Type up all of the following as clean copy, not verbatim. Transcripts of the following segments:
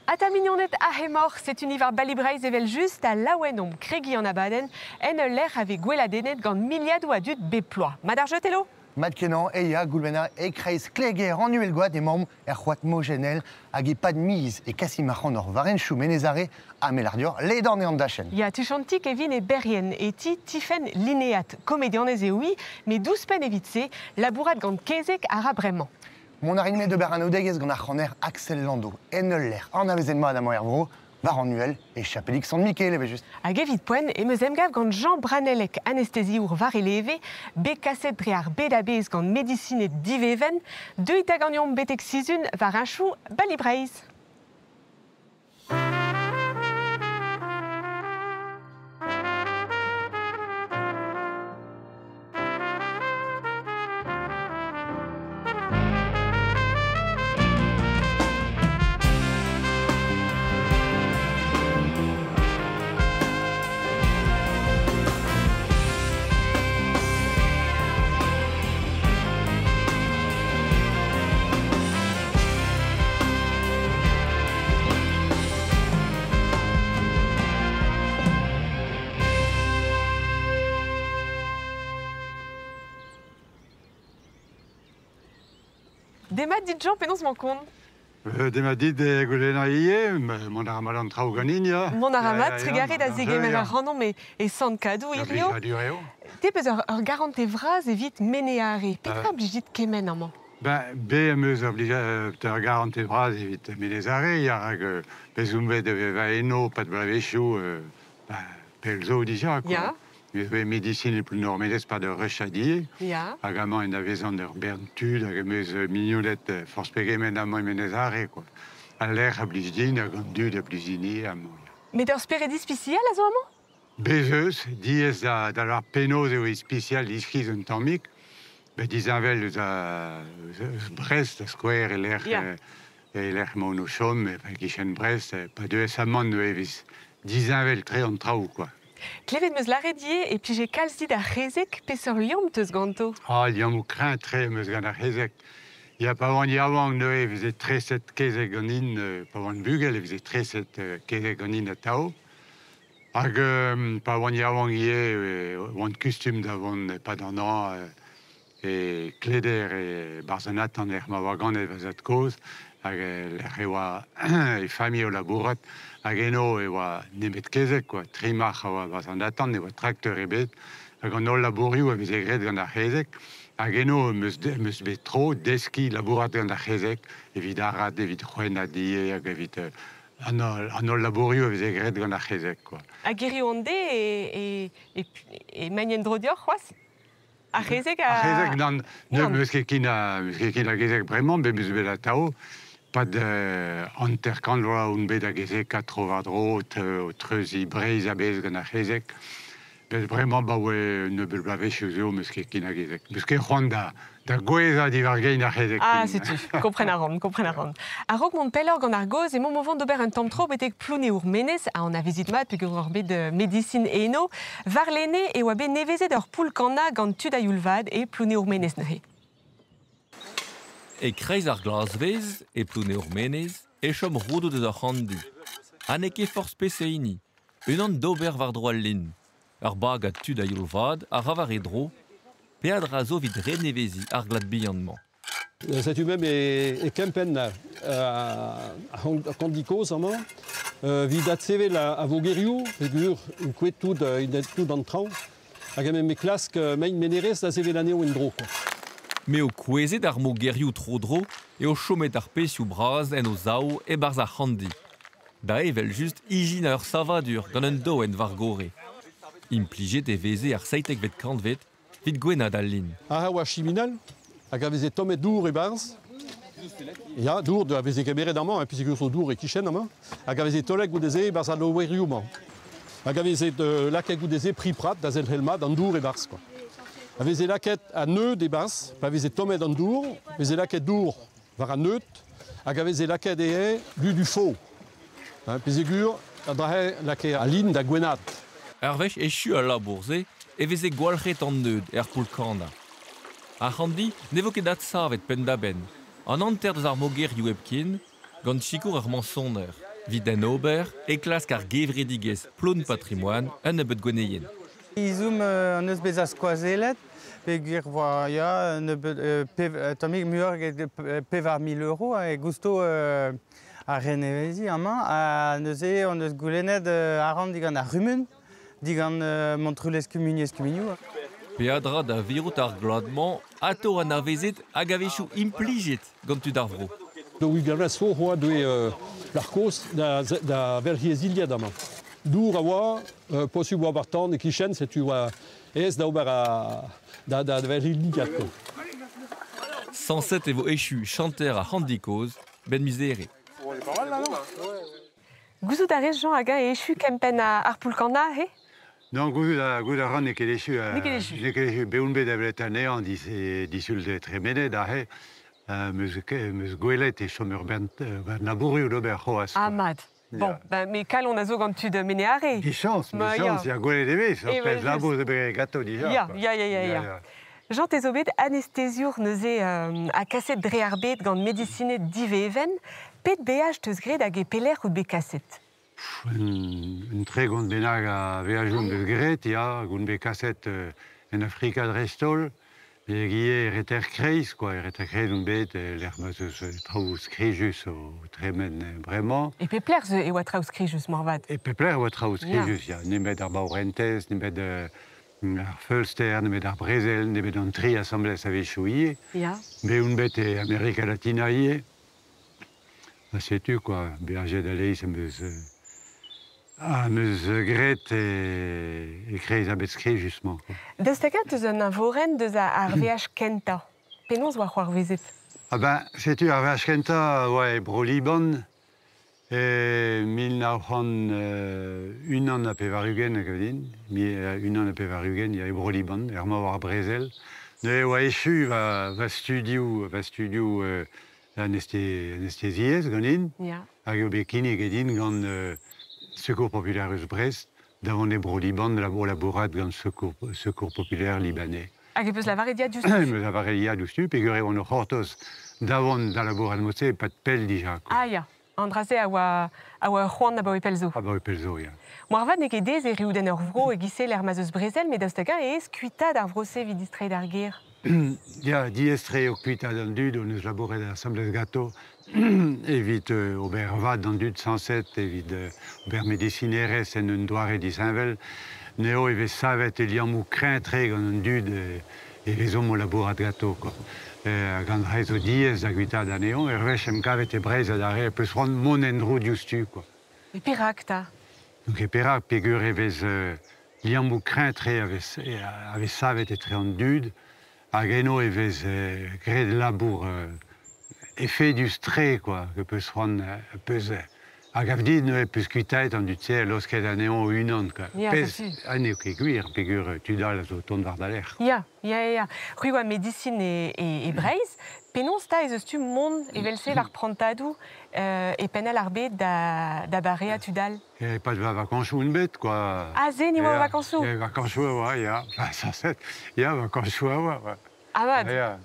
Ata mignoned ahemor, setu ni war Bali Breizh evel just a laouen omp kregiñ an abadenn en ul lec'h a vez gweladennet gant miliadoù a dud bep ploaz. Mat ar jeu, Telo? Mat kenañ, e ya, Goulwena, e-kreiz Kleger an Uhelgoad emaomp er c'hoad mojennel hag e-pad miz e kasimp ac'hanoc'h hor varrenchoù Menez-Are ha Melardior ledan eo an dachenn. Ya, tuchantik e vin e Berrien, e ti Tifenn Lineat. Komedianez eo-hi, met ouzhpenn evit-se, labourat gant kezeg a ra bremañ. Mont a rin-me d'ober anaoudegezh gant ar c'haner Axel Lando, en ul lec'h anavezet mat amañ er vro, war an uhel, e chapelig Sant-Mikael evel-just. Hag evit poent em eus emgav gant Jean Branellec, anesteziour war e leve, bet kaset dre ar bed a-bezh gant medisined divevenn. Deuit da ganeomp betek Sizun war heñchoù Bali Breizh. Demat dit Jean, penaos 'mañ kont? Demat dit Goulenna ivez, mont a ra mat an traoù ganin ya. Mont a ra mat, trugarez da zegemer ac'hanomp e Sant-Kadou hirio. Te 'peus ur garantez vras evit Meneare. Petra blij dit kement amañ? Ben, bet am eus ur garantez vras evit Menez-Are, ya, rak bez on bet da vevañ eno 'pad bloavezhioù ben, pell zo dija, quoi. Ya. Me voe medisin e Plouneour-Menez 'pad ur rechadier. Ya. Hag amañ en avezan ur bern tud hag em eus mignoned forzh pegement amañ e Menez-Are, quoi. Al lec'h a blij din hag an dud a blij din ivez amañ. Met ur spered ispisial a zo amañ? Bez eus, diaes da lâr penaos eo ispisial iskis un tammig. Bet disheñvel eus, eus Brest, da skouer, e-lec'h e-lec'h emaon o chom, e-kichen Brest, pa deuez amañ neuze e vez disheñvel-tre an traoù, quoi. Klevet 'm eus lâret ivez e plije kalz dit ar c'hezeg. Peseurt liamm 'teus ganto? Ah, liammoù kreñv-tre am eus gant ar c'hezeg. Ya, pa oan yaouank neuze e veze treset kezeg ganin, pa oan bugel e veze treset kezeg ganin atav. Hag pa oan yaouank ivez e oan kustum da vont e-pad an hañv e Kleder e-barzh an atant lec'h ma oa ganet va zad-kozh hag lec'h e oa e familh o labourat hag eno e oa nemet kezeg quoi. Tri marc'h a oa 'barzh an atant, ne oa trakteur ebet hag an holl labourioù a veze graet gant ar c'hezeg hag eno em eus bet tro deskiñ labourat gant ar c'hezeg evit arat, evit c'hwennat ivez hag evit an holl labourioù a veze graet gant ar c'hezeg quoi. Hag hiziv an deiz e, e, e en-dro deoc'h c'hoazh? Ar c'hezeg a... Ar c'hezeg, nann, ne meus ket ken a, meus ket ken a gezeg bremañ, bet meus bet atav. Pad 50 vloaz on bet da gezekañ tro-war-dro, o treuziñ Breizh a-bezh gant ar c'hezeg. Bet bremañ 'baoe un nebeud bloavezhioù zo 'meus ket ken a gezeg. 'Meus ket c'hoant da, da gouezhañ diwar gein ar c'hezeg. Ah, setu, kompren a ran, kompren a ran. A-raok mont pelloc'h gant ar gaoz, emaomp o vont d'ober un tamm tro betek Plouneour-Menez, a anavezit mat peogwir oc'h bet medisin eno. Warlene e oa bet nevezet ur poull-kannañ gant tud a-youl vat e Plouneour-Menez neuze. E-kreiz ar glasvez, e Plouneour-Menez, e chom roudoù deus ar c'hanndi. Ha n'eo ket forzh peseurt hini. Unan d'ober war-dro al lin. Ur bagad tud a-youl vat a ra war e dro. Peadra zo evit reneveziñ ar glad bihan-mañ. Setu mem e kempenn ar Kandi kozh amañ evit adsevel a vogerioù peogwir int kouezhet tout int tout an traoñ hag em klask mein mennerezh da sevel anezho en-dro quoi. M'eo kouezhet ar mogerioù tro-dro eo chomet ar pezhioù bras en o sav e-barzh ar c'handi. Da evel-just ijinañ ur savadur gant un doenn war gorre. Implijet e veze ar seitekvet kantved evit gwennaat al lin. Aze oa chiminal hag a veze tommet dour e-barzh. Ya, dour a veze kemeret amañ, hein, puisque zo dour e-kichen amañ, hag a veze taolet goude-se e-barzh al loerioù-mañ. Hag a veze lakaet goude-se pri-prat da zelc'hel mat an dour e-barzh. Quoi. A veze lakaet an neud e-barzh, pa veze tommet an dour, veze lakaet dour war an neud, hag a veze lakaet ivez ludu fo. Hein, pezegur, a dra-se lakae al lin da gwennaat. Ur wech echu al labour-se e veze gwalc'het an neud er poull-kannañ. Ar c'handi ne vo ket adsavet penn-da-benn, an hanter deus ar mogerioù hepken, gant sikour ur mañsoner. Evit en ober e klask ar gevredigezh Ploun Patrimoine un nebeud gwenneien. Izhomm an eus bezañ skoazellet, peogwir voa ya un nebeud tammig muioc'h eget 4 000 euro e gousto ar reneveziñ amañ. Ha neuze hon eus goulennet arc'hant digant ar c'humun, digant Montroulez Kumuniezh Kumunioù. Peadra da virout ar glad-mañ atao anavezet hag a-wechoù implijet gant tud ar vro. 40 vloaz zo c'hoazh doe ar kozh da welc'hieziliad amañ. Dour a oa, posubl oa war tan e-kichen, setu oa aes da ober da da welc'hieziliad. Sañset e vo echu chanter ar c'handi kozh 'benn miz Here. Gouzout a rez, Jean, hag-eñ e echu kempenn ar poull-kannañ, he? Non, gouzout a ran n'eo ket echu. N'eo ket echu. N'eo ket echu. Bet on bet da welet anezhañ disul tremenet aze. 'Meus gwelet e chom ur bern labourioù d'ober c'hoazh. Ah, mat. Bon, ben, met kalon a zo gant tud Mene-Are. Dichañs, dichañs, ya, gwelet e vez. Ur pezh labour zo bet ganto dija. Ya. Jean, te zo bet anesteziour neuze ha kaset dre ar bed gant medisined diveven. Pet beaj teus graet hag e pelec'h out bet kaset? Un 30 bennak a veajoù 'm eus graet, ya, hag on bet kaset en Afrika dreist-holl. Met ivez e reter-kreiz, quoi. E reter-kreiz on bet, lec'h ma 'z eus traoù skrijus o tremen bremañ. E pep lec'h e oa traoù skrijus, moarvat. E pep lec'h e oa traoù skrijus, ya. Nemet ar baourentez, nemet ar feulster, nemet ar brezel, nemet an tri asambles a-wechoù ivez. Bet on bet e Amerika Latina ivez. Ha setu, quoi, beajet a-leizh am eus graet e-kreiz ar bed skrijus-mañ. Daoust hag-eñ teus un eñvorenn deus ar veaj kentañ? Penaos oa c'hoarvezet? Ah ben, setu ar veaj kentañ a oa e Bro-Liban e 1981, a gav din, 81, ya, e Bro-Liban, er ma war ar brezel. Neuze e oa echu va studioù anesteziezh ganin, hag eo bet kinniget din gant Secours Populaire eus Brest da vont e Bro-Liban o labourat gant Secours Populaire Libanais. Hag e peus lavaret ya diouzhtu? Em eus lavaret ya diouzhtu, peogwir e oan o c'hortoz da vont da labourat mod-se e-pad pell dija, quoi. Ah ya, an dra-se a oa ur c'hoant abaoe pell zo. Abaoe pell zo, ya. Moarvat n'eo ket aes erruout en ur vro e-giz-se lec'h ma'z eus brezel, met daoust hag-eñ e aes kuitaat ar vro-se evit distreiñ d'ar gêr? Ya, diaes-tre eo kuitaat an dud hon eus labouret asambles ganto evit ober vad d'an dud sañset, evit ober medisinerezh en un doare disheñvel. Neo e vez savet e liammoù kreñv-tre gant an dud e vezomp o labourat ganto, quoi. Gant re zo diaes da guitaat anezhañ, ur wech em kavet e Breizh adarre e peus c'hoant mont en-dro diouzhtu, quoi. E perak 'ta? Donc e perak, peogwir e vez liammoù kreñv-tre a vez savet etre an dud, hag eno e vez graet labour efedus-tre, quoi, e peus c'hoant peus a gav din neuze peus kuitaet an dud-se laosket anezhañ o-unan, quoi. Pezh ha n'eo ket gwir, peogwir tud all a zo tont war da lerc'h. Ya. C'hwi oa medisin e Breizh. Penaos 'ta ez eus tu mont evel-se war prantadoù e penn all ar bed da bareañ tud all? E-pad va vakañsoù on bet, quoi. Ah, se ni oa vakañsoù? Ya, vakañsoù a oa, ya. Sañset, ya, vakañsoù a oa, ouais. Ah mat. Ya.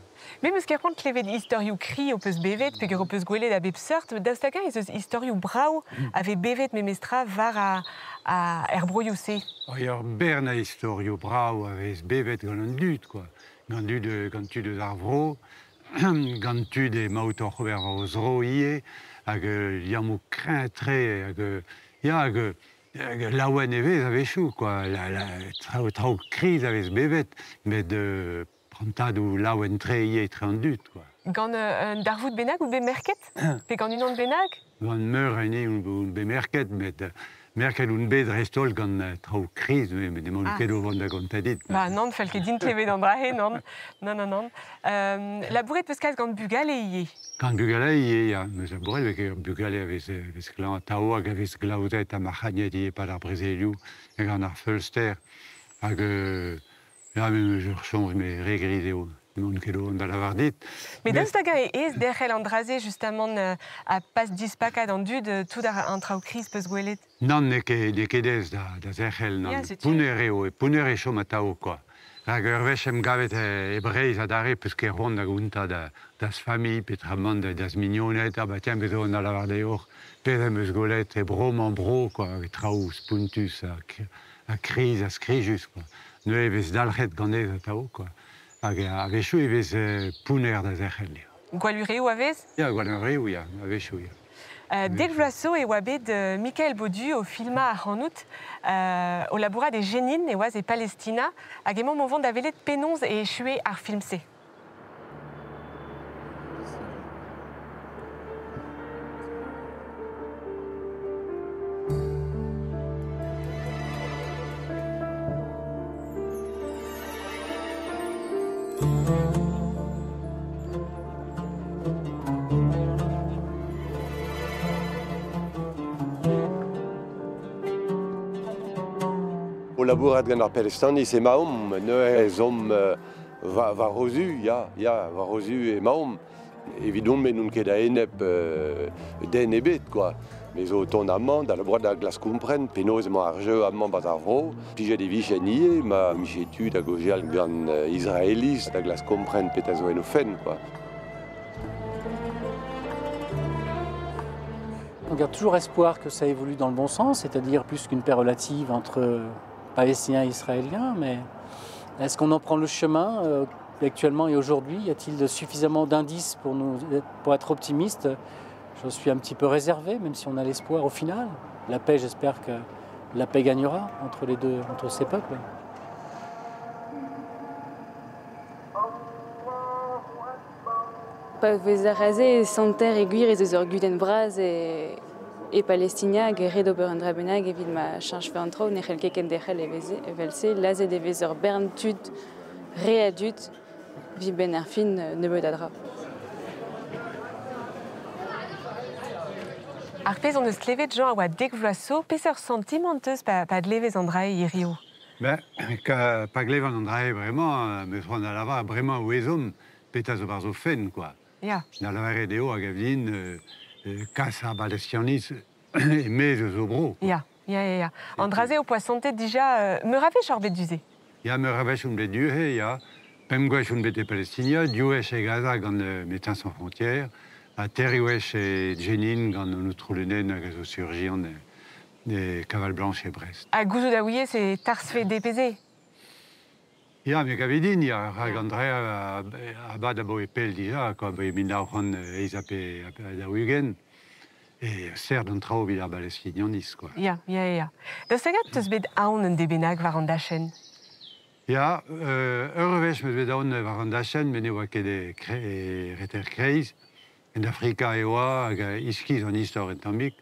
Me 'meus ket c'hoant klevet istorioù kri ho peus bevet, peogwir ho peus gwelet a bep seurt. Daoust hag-eñ ez eus istorioù brav a vez bevet memestra war er broioù-se? Ya, ur bern a istorioù brav a vez bevet gant an dud, quoi. Gant tud eus ar vro, gant tud emaout oc'h ober o zro ivez, hag liammoù kreñv-tre, hag ya, hag laouen e vez a-wechoù, quoi. La, traoù kriz a vez bevet, met prantadoù laouen-tre ivez etre an dud, quoi. Gant un darvoud bennak out bet merket? Pe gant unan bennak? Gant meur a hini on bet merket, met merket on bet dreist-holl gant traoù kriz, met emaon ket o vont da gontañ dit. Ba nann, fell ket din klevet an dra-se, nann. Nann, nann, nann. Labouret peus kalz gant bugale ivez? Gant bugale ivez, ya. Meus labouret avec bugale a vez klañv atav hag a vez glaouzet ha mac'hagnet ivez e-pad ar brezelioù, gant ar feulster. Hag ya, me meus ur soñj, met re griz eo. Non ket o da lavar dit. Met daoust hag e ez derc'hel an dra-se justamant a pas dispakat an dud tout an traoù kriz peus gwelet? Nann, n'eo ket aes da zerc'hel, nann. Pounner eo, pounner e chom atav, quoi. Rak ur wech em gavet e Breizh adarre peus ket c'hoant da gontañ da'z familh, peotramant da'z mignoned, ah bah tiens, bez zo da lavar deoc'h pezh em eus gwelet e bro-mañ-bro, quoi, traoù spontus ha kriz ha skrijus, quoi. Neuze e vez dalc'het ganez atav, quoi. Hag a-wechoù e vez pounner da zerc'hel. Gwallureoù a vez? Ya, gwallureoù, ya, a-wechoù, ya. Dek vloaz zo e oa bet Mikael Baudu o filmañ ac'hanout o labourat e Jenin e oas e Palestina hag emaomp o vont da welet penaos e echue ar film-se. O labourat gant ar Palestiniz emaomp, neuze ez omp war o zu, ya, ya, war o zu emaomp. Evidon-me n'on ket a-enep den ebet, quoi. Me zo o tont amañ da labourat da glask kompren penaos emañ ar jeu amañ 'barzh ar vro. Plijet e vijen ivez ma 'mije tu da gaozeal gant Israeliz da glask kompren petra zo en o fenn, quoi. On garde toujours espoir que ça évolue dans le bon sens, c'est-à-dire plus qu'une paix relative entre Palestiniens et Israéliens, mais est-ce qu'on en prend le chemin actuellement et aujourd'hui? Y a-t-il suffisamment d'indices pour, pour être optimiste? Je suis un petit peu réservé, même si on a l'espoir au final. La paix, j'espère que la paix gagnera entre les deux, entre ces peuples. Pa vez ar aze santer e gwir ez eus ur gudenn bras e Palestina hag ret ober un dra bennak evit ma cheñchfe an traoù ne c'hell ket kenderc'hel evel-se. Lazhet e vez ur bern tud, re a dud, evit benn ar fin nebeut a dra. Ar pezh hon eus klevet, Jean, a oa dek vloaz zo. Peseurt santimant eus pa dlevez an dra hiziv? Ben, pa glevan an dra bremañ, meus c'hoant da lavar bremañ ouezomp petra zo war zo fenn, quoi. Ya. Da lavaret eo hag a vin kas ar Balestianiz e-maez eus o bro. Ya, ya, ya, ya. An dra-se ho poa santet dija meur a wech oc'h bet du-se? Ya, meur a wech on bet du-se, ya. Pemp gwech on bet e Palestinia, div wech e Gaza gant Médecins Sans Frontières, ha teir wech e Jenin gant an aotrou Le Nen hag a zo surjian e Caval Blanche e Brest. Ha gouzout a ouiez e tarzhfe DPZ? Ya, me gave din, ya, rak an dra a bad aboe pell dija, quoi, aboe 1948. E serr an traoù evit ar Balestinianiz, quoi. Ya, ya, ya. Daoust hag teus bet aon un den bennak war an dachenn? Ya, ur wech 'meus bet aon war an dachenn, met ne oa ket e reter kreiz. En Afrika e oa, hag iskiz an istor un tammig.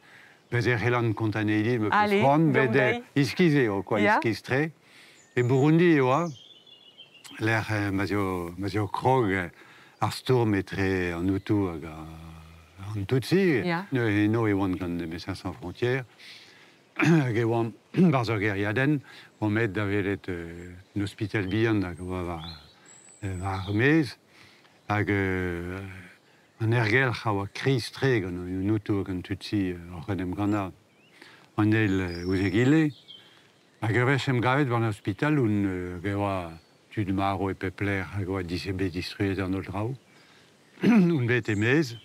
Bez e c'hellan kontañ anezhi ma peus c'hoant, met iskiz eo, quoi, iskiz-tre. E Burundi e oa, lec'h ma'z eo krog ar stourm etre an Hutu hag an Tutsi. Eno e oant gant Médecins Sans Frontières. Hag e oant barzh ur gêriadenn, oamp aet da welet un ospital bihan hag oa war ar maez. Hag an aergelc'h a oa kriz-tre gant an Hutu hag an Tutsi oc'h en em gannañ an eil ouzh egile. Hag ur wech em gavet war an ospital on hag e oa tud marv e pep lec'h hag oa bet distruet an holl draoù. On bet e-maez,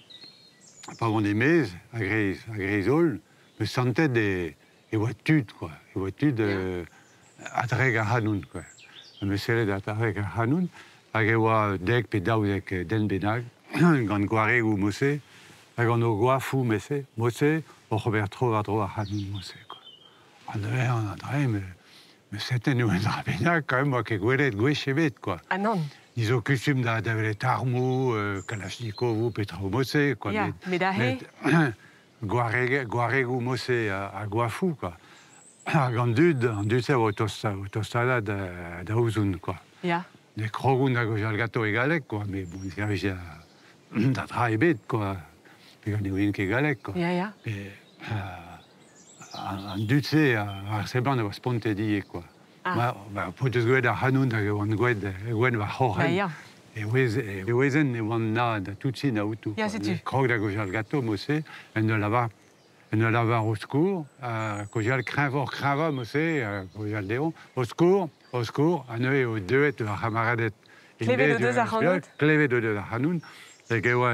pa oan e-maez, a-greiz-holl, me santet e oa tud, quoi. E oa tud a-drek ar c'hanoun, quoi. Me sellet a-drek ar c'hanoun, hag e oa dek pe daouzek den bennak, gant gwaregoù mose, hag gant o goafoù mese, mose, oc'h ober tro war-dro ar c'hanoun mose, quoi. An dra, me seten eo un dra bennak, quand même, oa ket gwelet gwech ebet, quoi. Ah nann. Ni zo kustum da welet armoù, kalachnikovoù pe traoù mose, quoi. Ya, met aze... Gwaregoù mose ha goafoù, quoi. Hag an dud-se a oa o tostaat da ouzon, quoi. Ya. Ne krogoun da gaozeal ganto e galleg, quoi, met bon, servij da dra ebet, quoi. Peogwir ne ouien ket galleg, quoi. Ya, ya. An dud-se a seblant a oa spontet ivez, quoi. Ma, p'o deus gwelet ar c'hanoun hag e oant gwenn war c'horren. Ya. E wezen e oan na da tutsi na outou. Ya, setu. Krog da gojal gato, mose, en ul lavar au secours, gojal kreñvor kreñva, mose, gojal deon, au secours, an eo o deuet ar c'hamaradet. Klevet o deus ar c'hanoun. Klevet o deus ar c'hanoun, hag e oa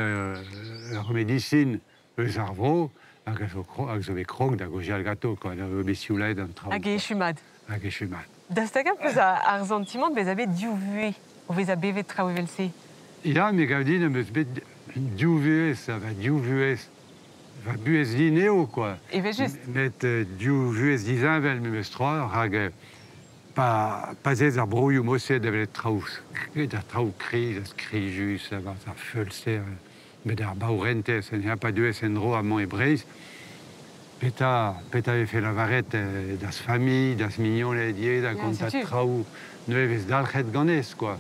ur medisin eus ar vro, hag zo bet krog da gojal gato, quoi, da besiulaet an traoù. Hag e echumad. Hag echumad. Da stagañ peus ar santimant bez a bet div vuhez, o vez a bevet traoù evel-se. Ya, me gav din am eus bet div vuhez, va div vuhez, va buhez din eo, quoi. Evel just. Met div vuhez disheñvel memes tra, rak pa zez ar broioù moset evel traoù, da traoù kriz, a skrijus, a feulster, met ar baourentez, en pa duez en dro amañ e Breizh, peta vefe lavaret das familh, das mignoned ivez, da kontat traoù, neuze vez dalc'het ganez, quoi.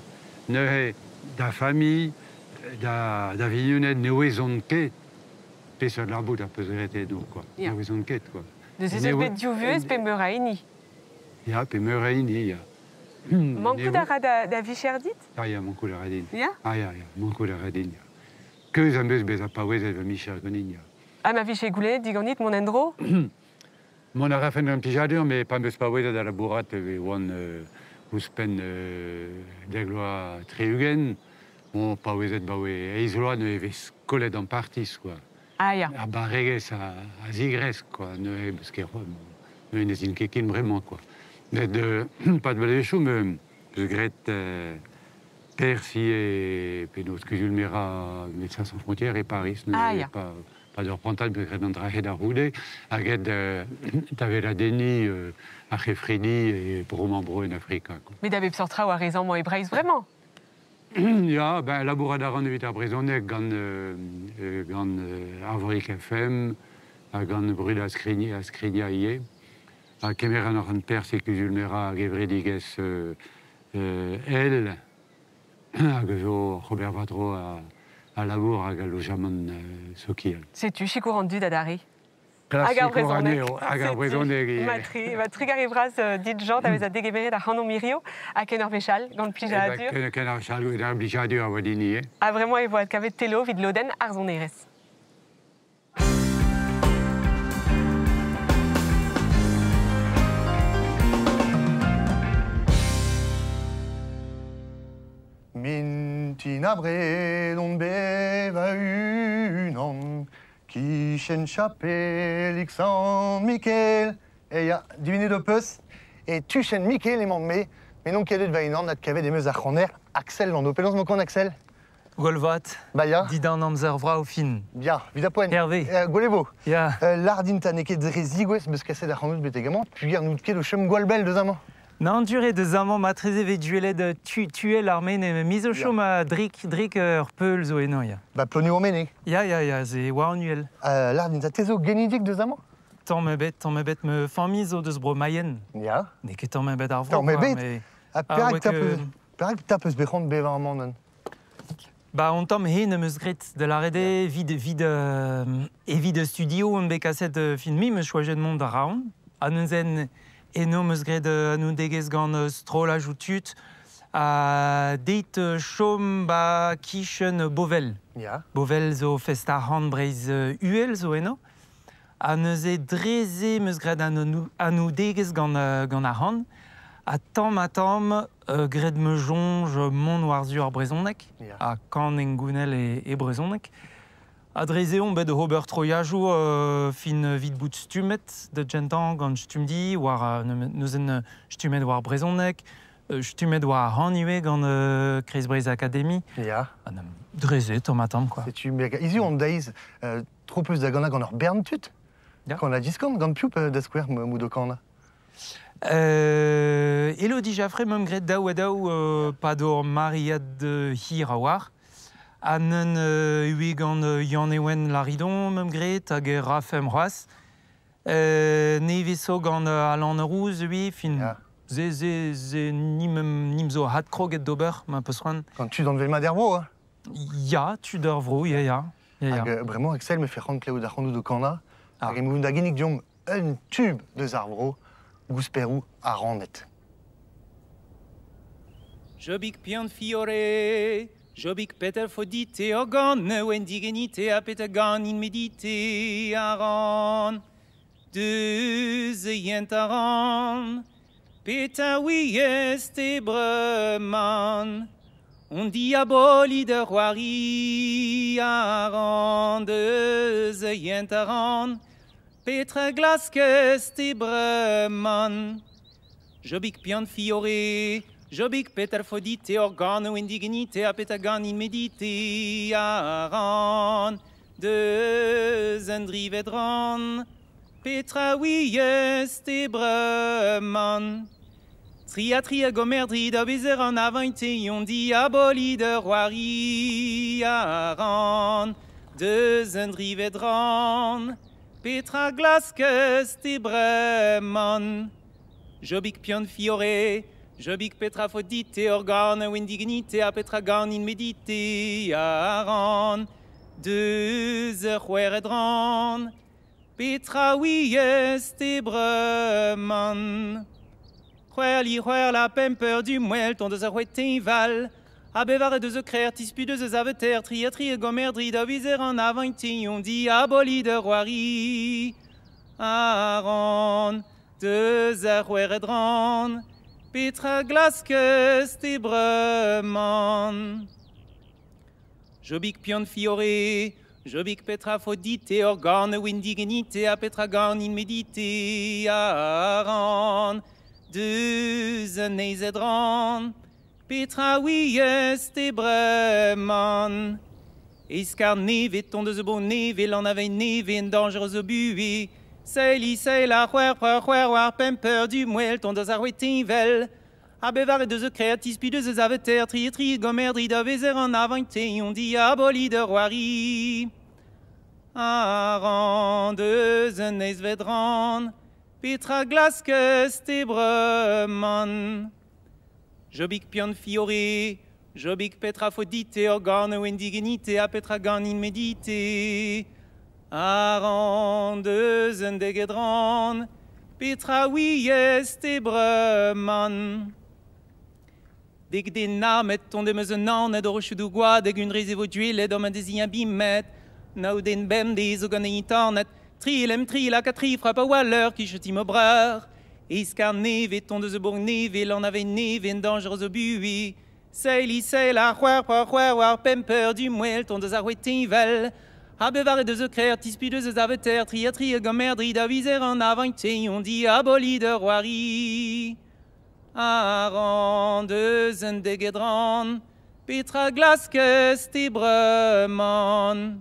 Neuze da familh, da vignoned ne ouezont ket, peseurt labour ar peus ret edo, quoi. Ne ouezont ket, quoi. Deus ez eus bet div vuhez pe meur a hini. Ya, pe meur a hini, ya. Mankout a ra da vicher dit? Ah ya, mankout a ra din. Ya? Ah ya, ya, mankout a ra din, ya. Keuz am eus bezañ paouezet va micher ganin, ya. Ah, ma vicher goulennet diganit mont en-dro? Mont a rafen gant plijadur, mais pa 'm eus paouezet da labourat e oan ouzhpenn dek vloaz 60, on paouezet baoe eizh vloaz neuze vez kollet an partis, quoi. Ah ya. Ar barregezh a zigresk, quoi, neuze beus ket neuze ne zin ket ken bremañ, quoi. Met pa bloavezhioù me eus graet persi e penaos kuzul-merañ Médecins Sans Frontières e Paris. Ah ya. Pa d'ur prantad beus graet an dra-se da c'houde, hag da weladenniñ ar c'hefridi e bro-mañ-bro en Afrika. Met da bep seurt traoù ar re amañ e Breizh bremañ? Ya, ben labourat a ran evit ar brezhoneg gant Arvorig FM ha gant Brud a Skrigna ivez. Ha kemer an ar perzh e kuzul-merañ hag gevredigezh El hag zo Robert Vadro a labour hag a lojamant sokial. Setu sikour an dud adarre. Hag ar brezhoneg. Hag ar brezhoneg. Ma trugarez vras dit Jean da vezañ degemeret ar c'hanomp hirio ha ken ur wech all gant plijadur. Ken ur wech all gant plijadur a oa din ivez. Ha bremañ e vo adkavet Telo evit lodenn ar sonerezh. Mintin abred on beva unan, kichen chapelig Sant Mikel. E ya, divinet o peus, e tuchen Mikel emañ me, me n'on ket va unan adkavet em eus ar c'haner Axel Lando. Penaos emañ kont Axel? Gwellvat. Ba ya. Didan amzer vrav fin. Ya, evit ar poent. Hervé. Gwell e vo. Ya. Lardin ta n'eo ket dre zigouez meus kaset ar c'hanout betek amañ, pugur n'out ket o chom gwall bell deus amañ. Nann dur deus amañ matreze vez duelet tuel ar mene miz o chom a drik ur peul zo eno, ya. Ba plonioù ar mene. Ya, ya, ya, ze war an uhel. Lardin ta te zo genidik deus amañ? Tamm ebet, me familh zo deus bro Mayenne. Ya. N'eo ket tamm ebet ar vro. Tamm ebet. Ha perak ta peus bet c'hoant bevañ amañ nann? Ba on tamm hen am eus graet da lâret eo evit studio on bet kaset fin mi meus choajet mont da Raon. Ha neuzen eno meus graet anoudegezh gant strollaj ou tud ha deit chom ba kichen Bovel. Ya. Bovel zo fest ar c'hant Breizh uhel zo eno. Ha neuze dre-se meus graet anoudegezh gant ar c'hant. Ha tamm graet me soñj mont war-zu ar brezhoneg, ha kan engounel e brezhoneg. Ha dre-se on bet ober troiajoù fin evit bout stummet da gentañ gant Stumdi, war neuzen stummet war brezhoneg, stummet war ar c'han ivez gant Kreiz Breizh Akademi. Ya. Ha dre-se tamm ha tamm, quoi. Setu hiziv an deiz tro peus da ganañ gant ur bern tud. Gant la diskant, gant piv da skouer mout o kanañ? Elodie Jaffré meum graet daou ha daou pa d'ur mariad hir a war. Ha neun ue gant Yann Ewen Laridon meum graet hag e rafem c'hoazh. Nevez zo gant Alan Rouz ue fin ze nim zo had kroget d'ober ma peus c'hoant. Gant tud an vel mat er vro, hein? Ya, tud ar vro, ya, ya. Hag bremañ Axel me fe c'hoant klevout ar c'hanoù do kanañ. Hag e da ginnig deomp un tube deus ar vro. Gousperou a rannet. Jobik pian fiore, Jobik peter fodite organe indigenite a peter ganin medite aran. Deus e aran, peter wies te breman. On diaboli de roari aran, deus e aran, petra glaskes te breman. Jobik pian fiore, Jobik peter fodite organo indigenite a peter ganin medite aran, deus en drivedran, petra wies te breman. Tria tria gomerdri da bezer an avainte diaboli de roari aran, deus en drivedran, petra glaskes te breman. Jobik pian fiore, Jobik petra fodite organe indignite a petra ganin medite aran, deus ur c'hweredran, petra wies te breman. C'hwer li c'hwer la pemper du moel ton deus ur c'hwet val, a bevar deus ur krer tispu deus eus aveter, tri a tri gomerdri da vizer an avainte on diaboli de roari aran, deus ur c'hweredran, petra glaskes te breman. Jobik pian fiore, Jobik petra fodite organe indigenite a petra ganin medite aran, deus an eizedran, petra wies te breman. Eskar neve ton deus bo neve, l'an ave neve en dangereux o bue, Seili seil a c'hwer preur c'hwer war pemper du moel ton deus ar vel. A bevar deus e krer tispu deus eus aveter, tri tri gomerdri da vezer an avainte on diaboli de roari. Aran deus en eizvedran, petra glaskes te breman. Jobik pian fiore, Jobik petra fodite organe indigenite a petra ganin medite. Aran deus en degedran, petra wies te breman. Deg den namet ton demeus un an ed ur chudou gwad hag un reze vo duelet om an dezi bimet. Nao den bem de zo gant internet, tri lem tri la katri frappe a walleur ki cheti me breur. Eskar neve ton deus bourg neve, l'an ave neve en dangereux o bui. Seili seil a c'hwer preur c'hwer war pemper du moel ton deus ar vel. A bevar deus e krer tispu deus eus aveter, tri a tri gomerdri da vizer an avainte on diaboli de roari. Aran deus en degedran, petra glaskes te breman.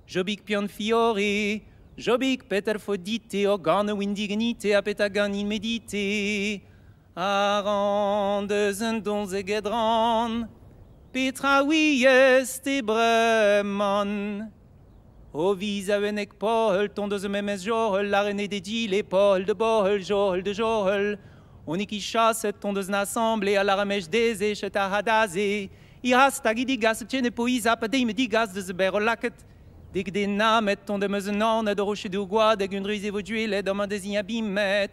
Jobik pian fiore, Jobik peter fodite organe indigenite a petra ganin medite. Aran deus en donzegedran, petra wies te breman. O viz a wenek pohel, ton deus memez johel, la rene de dile pohel de bohel, johel de johel. On ki chasse ton deus n'assemblée à la ramèche des échet a hadaze. I hast hag i digas tchene poiza pa deim digas deus ber laket. Deg den namet ton demeus an ed roche du gwad hag un druze vo duelet om an dezi bimet.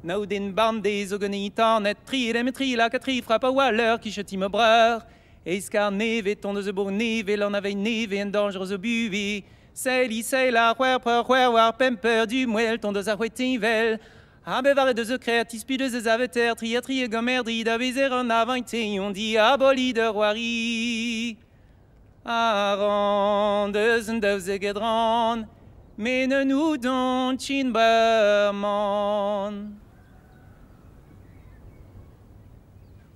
Nao den bande zo gant internet, tri lem tri la katri frappe a walleur ki cheti me breur. Eskar neve ton deus bourg neve, l'an ave neve en dangereux o bue. Seili seil a c'hwer preur c'hwer war pemper du moel ton deus ar c'hwet vel. A bevar deus e krer tispu deus eus aveter, tri a tri gomerdri da vezer an avainte on diaboli de roari. Aran deus en deus egedran, mene nou don chin berman.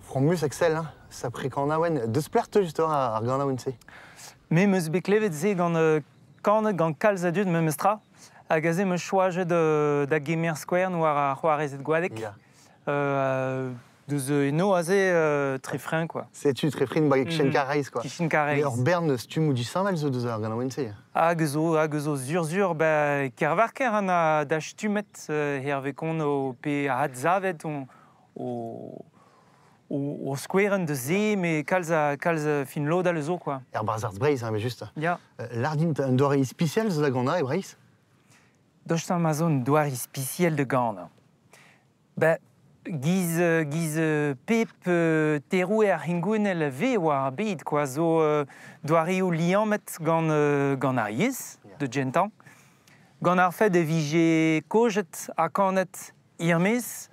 Fromus Axel, hein, sa pre kanaouen, deus plerte just ar ganaouen se. Me meus bet klevet se gant kan gant kalz a dud me meustra. Hag aze meus choajet da gemer skouer war ar c'hoarezet gwadek. Yeah. Deus eno aze trefrin, quoi. Setu trefrin bag kichen kareiz, quoi. Kichen kareiz. Ur bern stummoù disheñvel zo deus ar ganaouen se. Hag zo zur-zur, ba kervarker an a da stummet herve kon o pe a hadzavet on o skoueren de ze, me kalz fin lodal zo, quoi. Er barzarz Breiz, hein, mais juste. Ya. Lardint un doare ispiciel zo da gant e Breiz? Dost am a zo un doare ispiciel de gant. Ba, Giz pep teroue ar hingounel ve war ar bed, quoi, zo doareoù liammet gant ar yezh, de gentañ. Gant ar fed e vije kojet ha kanet irmez,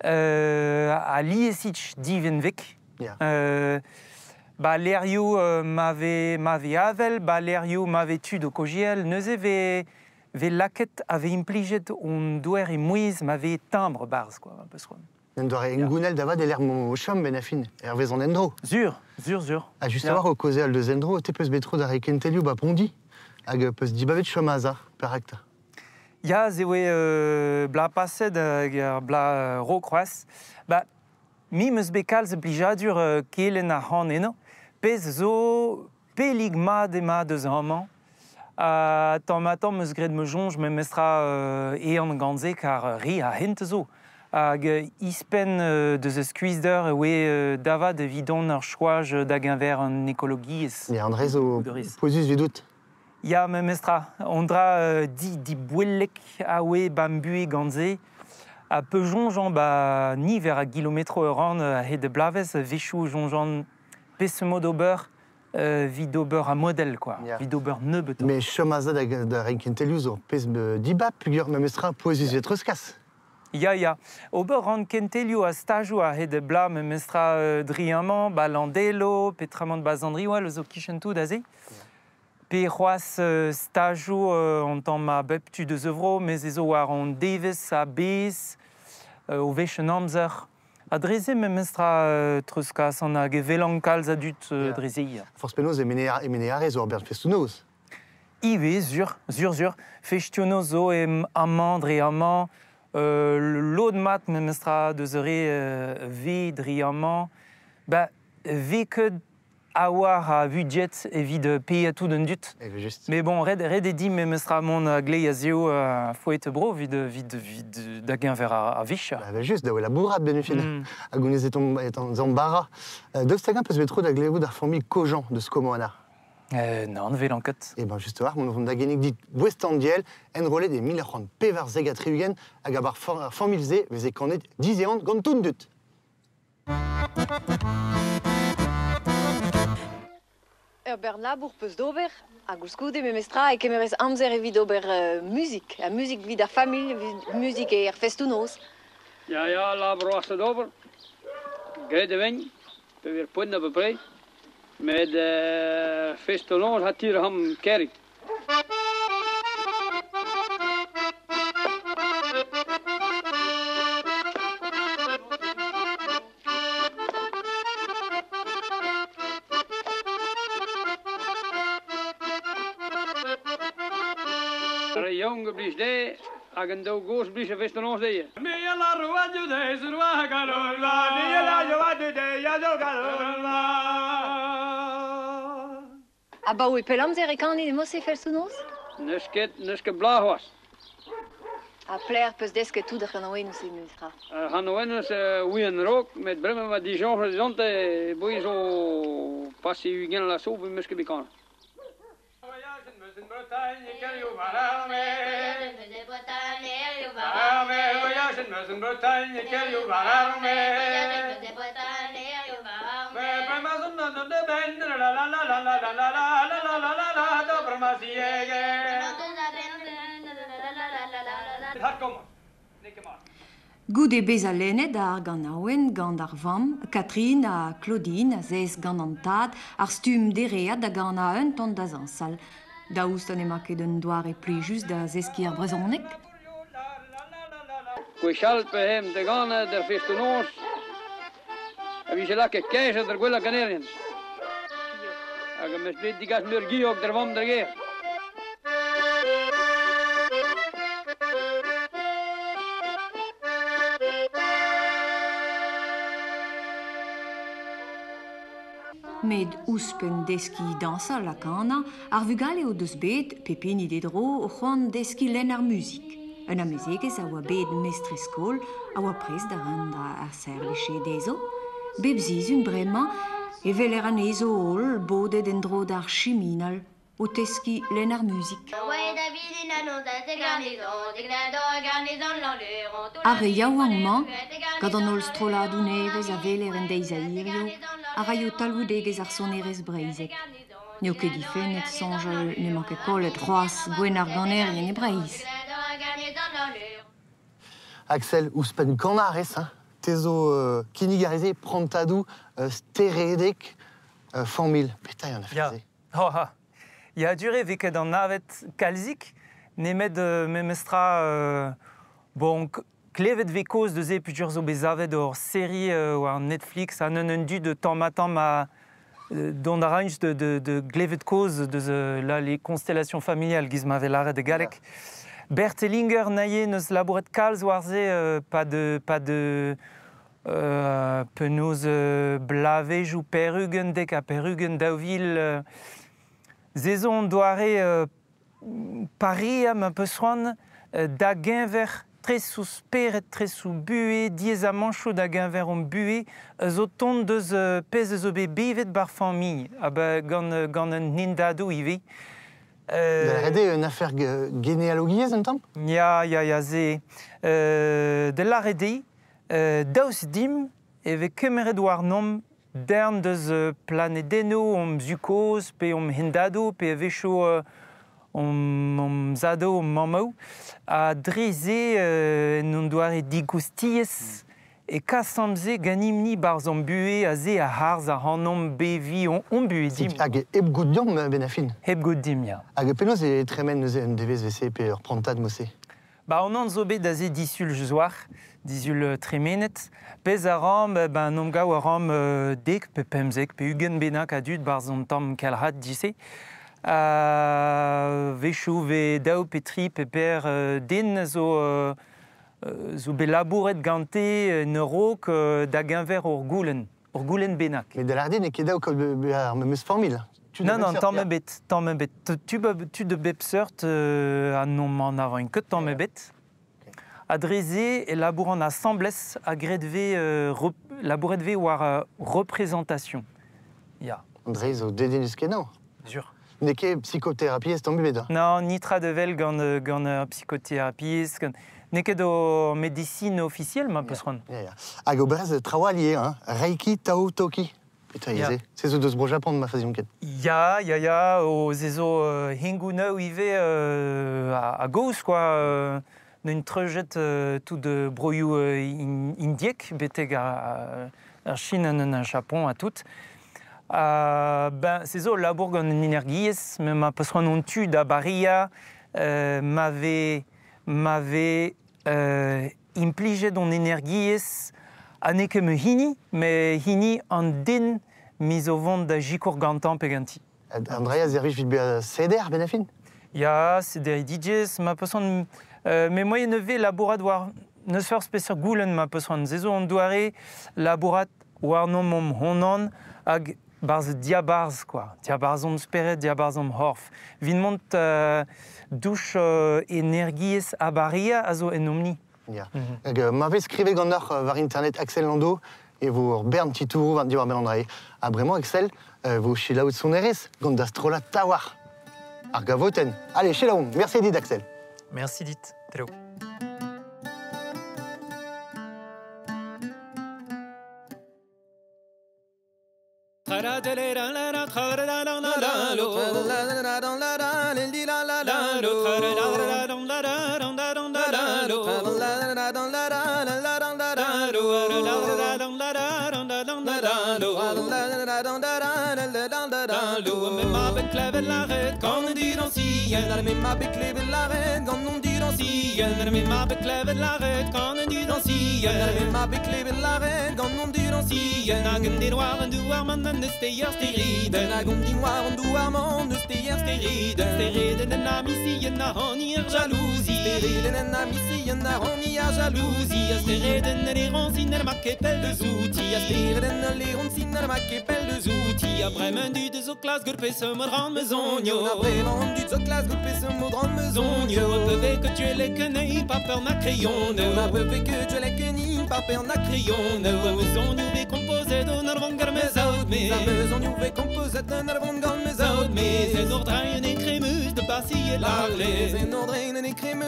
a liesitch divenvek. Ba lerioù ma ve avel, ba lerioù ma ve tud o kojiel, neuze ve laket a ve implijet on douer e mouez ma ve timbre barz, quoi, un peu sron. En doare engounel davad e l'er mo chom ben afin, hervez an endro. Zur, zur, zur. A just a war o kozeal deus endro, te peus betro da rekentelioù ba pondi, hag peus dibavet chom aza, perakta. Ya, ze oe bla paset hag bla ro kroaz. Ba, mi meus bet kalz blijadur kelen ar c'han eno, pez zo pelig mat ema deus amañ. Tamm ha tamm meus graet me soñj me mestra ehan gant se kar re a hent zo. Hag ispenn deus eus skuizhder oe davad evidon ar choaj da geñver an ekologiezh. Ya, an dre zo pouezus vidout. Ya, me mestra, on dra di bouellek a oe bambue gant se. A peu soñjan ba niver a gilometro ur an a-hed de blavez, vechoù soñjan peseurt d'ober vid ober a model, quoi. Yeah. Vid ober nebeut. Mais chom aza da renkentelioù zo pezh dibab pugur me mestra pouezus vetreuskas. Ya, ya. Ober ran kentelioù a stajoù a-hed de bla me mestra driamañ, ba landelo, petramant ba zandriwal zo kichen tout aze. Pe c'hoazh stajoù an tamm ma bep tu deus evro, mez ezo war an devez a bez, o vech an amzer. A dreze me mestra treuskas an hag evelan kalz a dut dreze ya. Forz penaos e mene arez o'r bern festoù-noz. Ive, zur, zur, zur. Festoù-noz zo em amañ dre amañ, lod mat me mestra deus re ve dre amañ. Ba, ve ket a war a budget evit payer tout d'un dut. Mais bon, red e di me mestra mont a glei a zeo foet bro vid da geñver a vich. Ba just, da oe labourat ben ufin. Hag on ez eton zambara. Deus tagan peus bet tro da glevout ar familh Kojan deus Komoana. Non, vel an ket. Eh ben just war, mon vont da gennig dit West-Andiel, enrollet e 1940 hag abar familh ze veze kanet dizeant gant tout dut. Ur bern labour peus d'ober, ha goulskoude me mestra e kemerez amzer evit ober muzik, ha muzik vid ar familh, muzik e ar festoù-noz. Ya, ya, labour oas d'ober, graet e vegn, pe vir poent a peu près, met festoù-noz ha tir ham kerik. Jonge blies de, hag an daou gozh blies a festoù-noz dezhe. Me a la roa de zurwa garola, me a la joa de ya do garola. A ba oe pell amzer e kanit e mose festoù-noz? Neus ket bla c'hoazh. A pler peus desket tout ar c'hanaouennoù se mestra. Ar c'hanaouennoù se ouien rok, met bremañ ma dijoñj dezont e bouez o pase ugent la so, meus ket bet kanet. Goude bez a lennet ar ganaouenn gant ar vamm, Catherine ha Claudine a zez gant an tad ar stumm dereat da gant un ton da zañsal. Daoust an ema ket un doare plijus da zeskiñ ar brezhoneg. Gwechall pe hem da gant d'ar festoù-noz, a vije lakaet keñj d'ar gwellañ ganerien. Hag am eus bet digas meur giog d'ar vamm d'ar gêr. Met ouzhpenn deskiñ dañsal ha kanañ, ar vugale o deus bet, pepini d'e dro, o c'hoant deskiñ lenn ar muzik. Un amezegez a oa bet mestrez-skol a oa prest da ren ar servij dezho. Bep sizhun bremañ e weler anezho holl bodet en-dro d'ar chiminal o teskiñ lenn ar muzik. Ar re yaouank-mañ Gant an holl strolladoù nevez a weler en deiz a hirio a raio talvoudegezh ar sonerezh breizhek. N'eo ket difennet soñjal n'emañ ket kollet c'hoazh gouenn ar ganerien e Breizh. Axel, ouzhpenn kanañ a rez, hein? Te zo kinnig a reze prantadoù steredek familh. Petra eo an afer-se? Ya. Oh, ya dure vez ket anavet kalzik, nemet memestra bon, klevet vez kaoz deus e peogwir zo bet savet ur seri war Netflix ha neun un dud tamm-ha-tamm a dont a raint de glevet kaoz deus la les constellations familiales giz ma vez lâret e galleg. Bert Hellinger naie neus labouret kalz war-se pas de penaos blavezioù perugent dek ha perugent 2000 se zo an doare paria ma peus c'hoant da geñver tresoù spered, tresoù buhez, diaezamanchoù da geñver hon buhez, zo tont deus pezh zo bet bevet bar familh, ha ba gant un hendadoù ivez. Da lâret eo un afer genealogiezh un tamm? Ya, se. Da lâret eo, daoust dimp e vez kemeret warnomp darn deus planedennoù hom zu-kozh pe hom hendadoù pe a-wechoù hom zadoù, hom mammoù. Ha dre se en hon doare digoustiezh e kasomp se ganimp-ni barzh hon buhez ha se a harz ac'hanomp beviñ hon buhez dimp. Hag hep goût deomp a-benn ar fin? Hep goût dimp, ya. Hag penaos e tremen neuze un devezh vese pe ur prantad mod-se? Ba an an zo bet aze disul soar, disul tremenet. Pezh a ran, ben an gav a ran dek pe pemzek pe ugent bennak a dud barzh an tamm kalc'had dise. Wechoù vez daou pe tri pe per den zo bet labouret gante en a-raok da geñver ur goulenn bennak. Met da lâret n'eo ket daou ar memes familh. Non, tamm ebet, tamm ebet. Tud de bep seurt a n'omp an avañ ket tamm ebet. Ha dre se e labouran asambles ha graet vez labouret vez war représentation. Ya. Dre zo dedennus kenañ. Sur. N'eo ket psychothérapie tamm ebet. Non, nitra de vel gant ur psychothérapie, n'eo ket o médecine officielle ma peus c'hoant. Ya. Hag oberez traoù allié, hein? Reiki, Tao, Toki. Petra eo se? Se zo deus bro Japan ma fazion ket. Ya, o se zo hengouneu ivez a gozh quoi. N'un treujet tout de broioù indiek betek ar Chine en Japon ha tout. Ben, se zo labour gant an energiezh, met ma peus c'hoant on tu da baria ma vez implijet on energiezh ha n'eo ket ma hini, met hini an den miz o vont da sikour gantañ pe ganti. An dra a servij evit bezañ seder ben a fin? Ya, seder DJs, ma peus c'hoant... met moaien nevez labourat war neus forzh peseurt goulenn ma peus c'hoant. Se zo an doare labourat warnomp omp honan hag barzh diabarzh quoi. Diabarzh omp spered, diabarzh omp c'horf. Vit mont douch energiezh a baria a zo en omni. Ya. Hag ma vez skrivet ganeoc'h war internet Axel Lando e vo ur bern titouroù war diwar benn an dra. Ha bremañ Axel vo selaouet sonerezh gant da strollad Taouarc'h. Ar gavotenn. Allez, selaouomp. Merci dit Axel. Merci dit. Treo.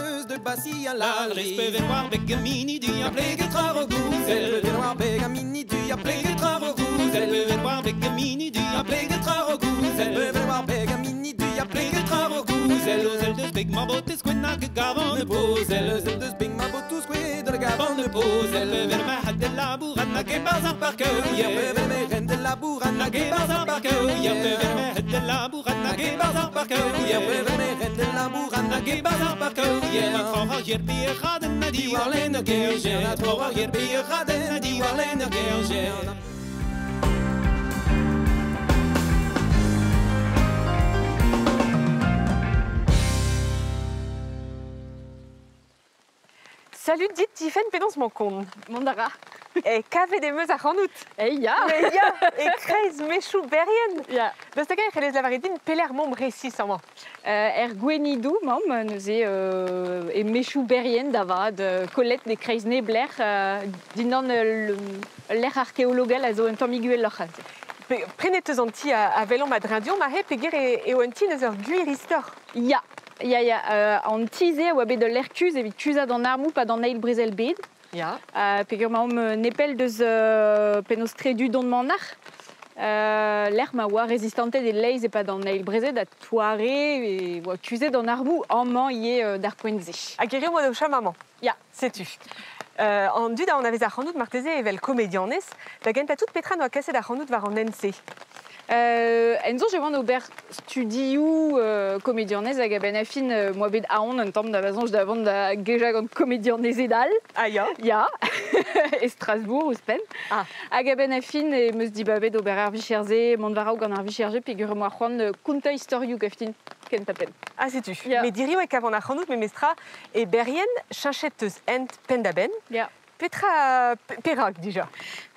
meus de basi a l'alri. Peven war beg a mini du a pleget tra ro gouzel. Peven war beg a mini du a pleget tra ro gouzel. Peven war beg a mini du a pleget tra ro gouzel. Peven war beg a mini du a pleget tra ro gouzel. Ozel deus beg ma botez gwen hag gavan de pozel. Ozel deus beg ma botez gwen hag gavan de pozel. Peven ma had de labour an hag e-barz ar parkeuier. Peven me ren de labour an hag e-barz ar parkeuier. Peven me had de labour an hag e-barz ar parkeuier. Peven me ren de labour an hag e-barz ar parkeuier. An tro ar yer bi raden na diwar len ur gerjer. An tro ar yer bi raden na diwar len ur gerjer. Salut dit Tiffen penaos man kont. Mont a ra. E kavet em eus ar c'hanout. E ya. E ya, e kreiz mechou berrien. Ya. Daoust hag-eñ e c'hellez lavaret din pelec'h momp resis amañ. Er gwenidou mamm, neuze e mechou berrien da vat, kollet e kreiz neblec'h, dindan ul lec'h arkeologel a zo un tamm uheloc'h aze. Prenet eus an ti a welomp a-dreñv ma he peogwir eo un ti neus ur gwir istor. Ya. Ya, ya, an ti-se a oa bet ul lec'h kuzh evit kuzhat an armoù pa d'an eil brezel bed. Ya. Peogwir ma omp nepell deus penaos tre-du don manac'h. Lec'h ma oa rezistanted e-leizh e-pad an eil brezel ha toare e oa kuzhet an armoù amañ ivez d'ar poent-se. Hag hiziv oa o chom amañ. Ya. Setu. An dud a anavez ac'hanout marteze evel komedianez, da gentañ tout petra n'oa kaset ac'hanout war an hent-se. En soñj e oan ober studioù komedianez hag a-benn ar fin moa bet aon un tamm da va soñj da vont da gejañ gant komedianezed all. Ah ya? Ya, e Strasbourg ouzhpenn. Ah. Hag a-benn ar fin e 'm eus dibabet ober ar vicher-se, mont war-raok gant ar vicher-se peogwir em boa c'hoant kontañ istorioù gaftin kentañ-penn. Ah setu. Ya. Met diriv e kavan ac'hanout memestra e Berrien, cheñchet eus hent penn-da-benn. Ya. Petra, perak dija?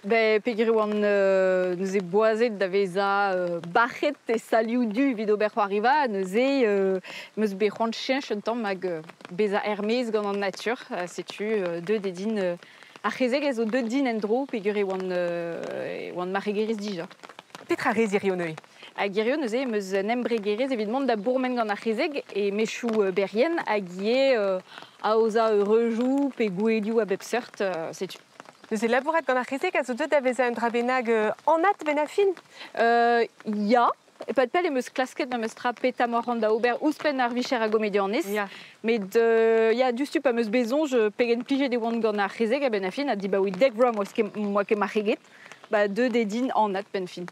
Ben, peogwir e oan neuze boazet da vezañ bac'het e salioù du evit ober c'hoariva, neuze 'm eus bet c'hoant cheñch un tamm hag bezañ er-maez gant an natur. Setu deuet eo din ar c'hezeg a zo deuet din en-dro peogwir e oan marc'hegerez dija. Petra rez hiziv neuze? Hag hiziv neuze em eus un embregerezh evit mont da bourmen gant ar c'hezeg e mechoù Berrien hag ivez aozañ eureujoù pe gouelioù a bep seurt, setu. Neuze labourat gant ar c'hezeg a zo deuet da vezañ un dra bennak anat benn ar fin? Ya. E-pad pell em eus klasket memestra petra 'm oa c'hoant da ober ouzhpenn ar vicher a gomedianez. Ya. Met ya, diouzhtu pa 'm eus bet soñj pegen plijet e oan gant ar c'hezeg a-benn ar fin ha dibaoe 10 vloaz 'moa ket marc'heget. Ba, deuet eo din anat benn fin.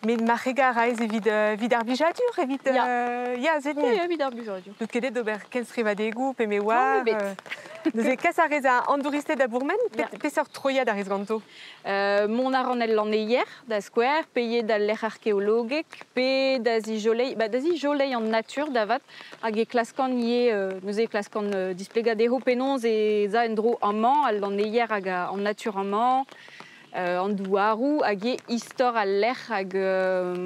Met marc'hegañ a raes evit evit ar blijadur, evit Ya. ya, se Ya, evit ar blijadur. N'out ket d'ober kenstrivadegoù pe me oar. Non, ebet. Neuze kas a rez an douristed da bourmen, peseurt troiad a rez ganto? Mont a ran el lanneier, da skouer, pe ivez d'al lec'h arkeologek, pe da zijoleiñ, ba, da zijoleiñ an natur da vat, hag e klaskan ivez, neuze e klaskan displegañ dezho penaos ez a en-dro amañ, al lanneier hag an natur amañ, an douaroù hag eo istor al lec'h hag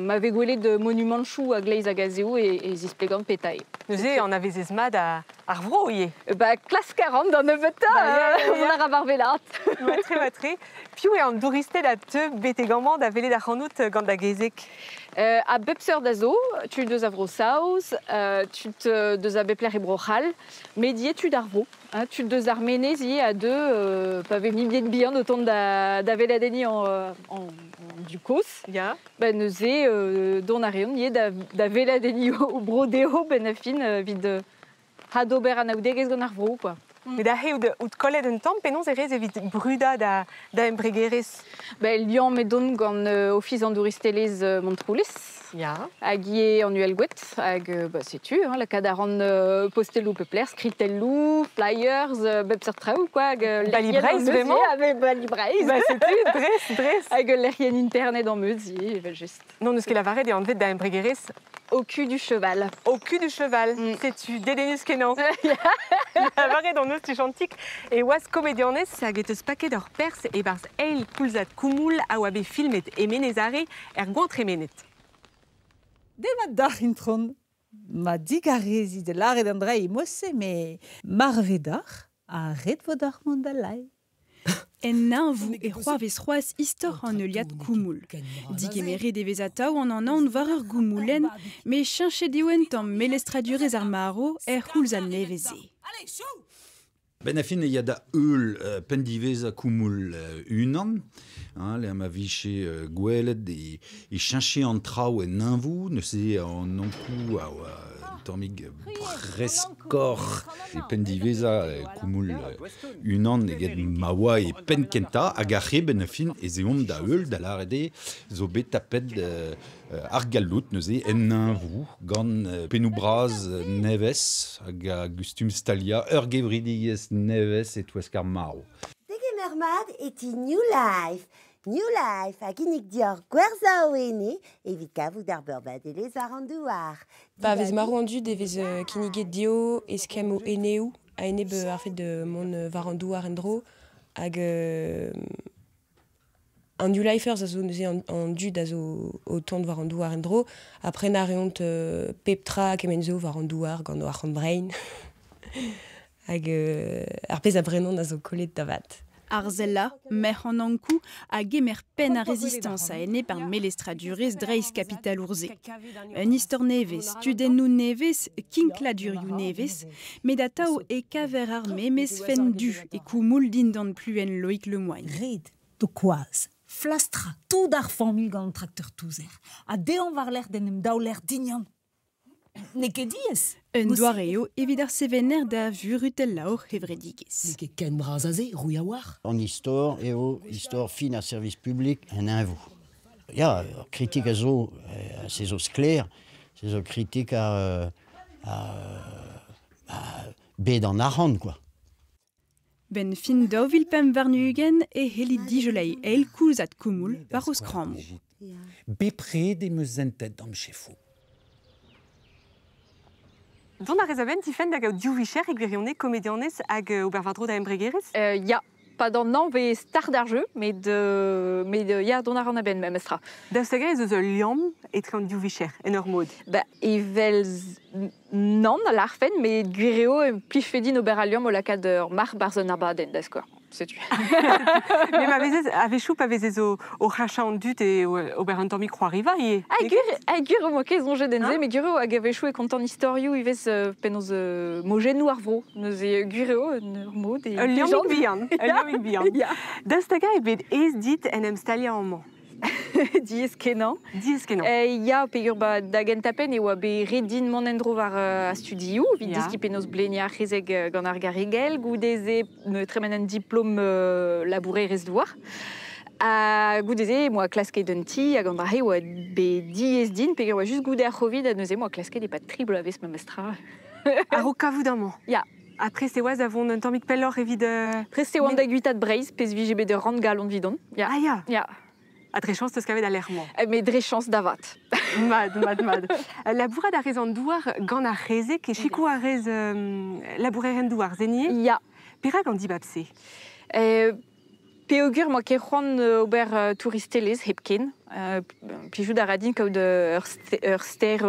ma vez gwelet monumantoù a-gleiz hag a-zehou e zisplegan petra eo. Neuze anavezez mat ar vro ivez? Ba, klask a ran d'an nebeutañ, Ba, ya, ya, ya. mont a ra war wellaat. Matre, matre. Piv eo an douristed a teu betek amañ da welet ac'hanout gant da gezeg? A bep seurt a zo, tud eus a Vro-Saoz, tud deus a bep lec'h e Bro-C'hall, met ivez tud ar vro. Hein, tud deus ar menez ivez a deu pa vez mibien bihan o tont da weladenniñ an du kozh. Ya. Ba neuze dont a reont ivez da weladenniñ o bro dezho benn ar fin evit adober anaoudegezh gant ar vro, quoi. Met aze out kollet un tamm, penaos e rez evit brudañ da embregerezh? Ben, liammet on gant Ofis an douristelezh Montroulez. Ya. Hag ivez an Uhelgoed, hag ba, setu, hein, lakaat a ran posteloù pep lec'h, skritelloù, flyers, bep seurt traoù, quoi. Hag Bali lec'hienn Breizh, an meuz vraiment? ivez, avec Bali Breizh. Ba, setu, dres, dres. Hag ul lec'hienn internet an meuz ivez, evel-just. Non, n'eus ket lavaret eo anvet da embregerezh. Au cul du cheval. Au cul du cheval. Setu, dedennus kenañ. Lavaret an eus tuchantik e oaz komedianez hag e teus paket ur perzh e-barzh eil koulzad koumoul a oa bet filmet e Menez-Are er goañ-tremenet. Demat dac'h intron. Ma digarezit da lâret an dra e-mod-se, met marvet oc'h ha ret vo deoc'h mont da lae. En neñvoù e c'hoarvez c'hoazh istor an heuliad Koumoul. Digemeret e vez atav an anaon war ur goumoulenn, met cheñchet eo un tamm melestradurezh ar marv er c'houlzad nevez-se. Benn ar fin e ya da heul penn-diwezhañ koumoul unan, hein, lec'h ma vije gwelet e cheñche an traoù en neñvoù, neuze an Ankoù a oa un tammig breskoc'h e penn-diwezhañ koumoul unan eget ma oa e penn-kentañ, hag ar re benn ar fin ez eomp da heul, da lâret eo zo bet tapet ar galloud neuze en neñvoù gant pennoù-bras nevez hag a gustum staliañ ur gevredigezh nevez e-touesk ar marv. Degemer mat e ti New Life. New Life a ginnig deoc'h gwerzhañ ho ene evit kavout ar beurbadelezh war an douar. Pa vez marv an dud e vez kinniget dezho eskemm o eneoù a-enep ar fed mont war an douar en-dro hag An New Lifers a zo neuze an dud a zo o tont war an douar en-dro ha prenañ a reont pep tra kement zo war an douar gant o arc'hant brein. Hag ar pezh a brenont a zo kollet da vat. Arzella, merc'h an Ankoù, a gemer penn ar rezistañs a-enep ar melestradurezh dreistkapitalour-se. Un istor nevez, tudennoù nevez, kinkladurioù nevez, met atav e kaver ar memes fenn du e koumoul dindan pluenn Loïc Lemoine. Ret d'ho kwaz flastrañ tout ar familh gant an trakteur touzer ha dezhañ war-lerc'h d'en em daoler dignan. N'eo ket diaes. Un doare eo evit ar sevener da vurutellañ hor c'hevredigezh. N'eo ket ken bras aze, roui a oar. An istor eo istor fin ar servij publik en neñvoù. Ya, ur kritik a zo, se zo sklaer, se zo kritik a, a, a bed an arc'hant, quoi. Benn fin 2025 e c'hellit dijoleiñ eil koulzad Koumoul war ho skrammoù. Bepred em eus sentet d'am chefoù. Dont a rez a-benn Tifenn da gaout div vicher e gwirionez komedianez hag ober war-dro da embregerezh? Ya, pad an hañv e start ar jeu, met, met ya, dont a ran a-benn memestra. Daoust hag-eñ ez eus ul liamm etre an div vicher en ur mod? Ba, evel nann a lârfen, met gwir eo e plijfe din ober al liamm o lakaat ur marc'h 'barzh un abadenn, da skouer. Setu. Mais ma vezez, a-wechoù pa vezez o, o c'hachañ an dud e ober un tammig c'hoariva ivez. Ha gwir, ha gwir eo, ket soñjet en se, met gwir eo hag a-wechoù e kontan istorioù ivez penaos mojennoù ar vro. Neuze gwir eo en ur mod e Ul liammig bihan, ul liammig bihan. Ya. Daoust hag-eñ eo bet aes dit en em staliañ amañ? Diaes-kenañ. Diaes-kenañ. Ya, peogwir ba, da gentañ-penn e oa bet ret din mont en-dro war ar studioù evit deskiñ penaos bleniañ ar c'hezeg gant ar garrigell. Goude-se, tremen un diplom labourerezh-douar. Ha goude-se, em boa klasket un ti hag an dra-se oa bet diaes din peogwir oa just goude ar C'hovid ha neuze em boa klasket e-pad tri bloavezh memestra. A-raok kavout amañ? Ya. Ha prest e oas da vont un tammig pelloc'h evit... Prest e oan da guitaat Breizh, pezh vije bet ur ranngalon 'vidon. Ya. Ah ya. Ya. Ha dre chañs 'teus kavet al lec'h-mañ. Mais dre chañs da vat. Mat, mat, mat. Labourat a rez an douar gant ar c'hezeg e sikour a rez labourerien-douar, se Ya. Perak an dibab-se? Peogwir 'moa ket c'hoant ober touristelezh hepken. Plijout a ra din kaout ur ster